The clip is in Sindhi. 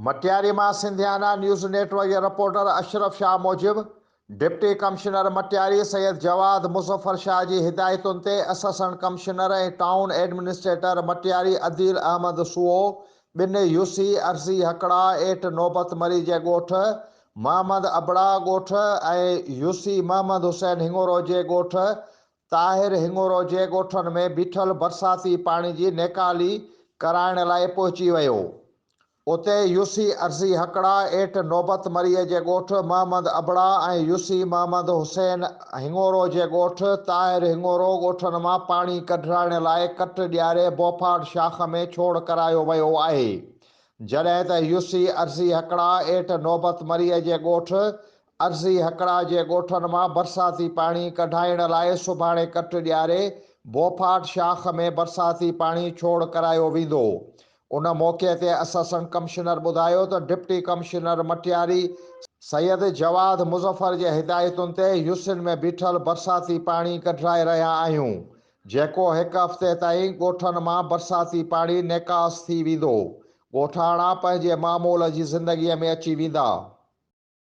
مٽياري مان سنڌيانا نيوز نيٽ ورڪ جي رپورٽر اشرف شاهه موجب ڊپٽي ڪمشنر مٽياري سيد جواد مظفر شاهه جي هدايتن تي assistant commissioner ۽ town administrator Matiari Adeel Ahmed Soho ٻن يوسي عرضي هڪڙا ايٽ نوبت مري جي ڳوٺ محمد ابڙا ڳوٺ ۽ يوسي محمد حسين هڱورو جي ڳوٺ طاهر هڱورو جي ڳوٺن ۾ بيٺل برساتي پاڻي جي نيڪالي ڪرائڻ لاء پهچي ويو. اتي يوسي عرضي هڪڙا ايٽ نوبت مريء جي ڳوٺ محمد ابڙا ۽ يوسي محمد حسين هڱورو جي ڳوٺ طاهر هڱورو ڳوٺن مان پاڻي ڪڍرائڻ لاء ڪٽ ڏياري بوڦاٽ شاخ ۾ ڇوڙ ڪرايو ويو آهي. جڏهن ته يوسي عرضي هڪڙا ايٽ نوبت مريء جي ڳوٺ عرضي هڪڙا جي ڳوٺن مان برساتي پاڻي ڪڍائڻ لاء سڀاڻي ڪٽ ڏياري بوڦاٽ شاخ ۾ برساتي پاڻي ڇوڙ ڪرايو ويندو. ان موقعي تي اسسٽنٽ ڪمشنر ٻڌايو ته ڊپٽي ڪمشنر مٽياري سيد جواد مظفر جي هدايتن تي يوسين ۾ بيٺل برساتي پاڻي ڪڍرائي رهيا آهيون جيڪو هڪ هفتي تائين ڳوٺن مان برساتي پاڻي نيڪاس ٿي ويندو. ڳوٺاڻا پنهنجي معمول جي زندگي ۾ اچي ويندا.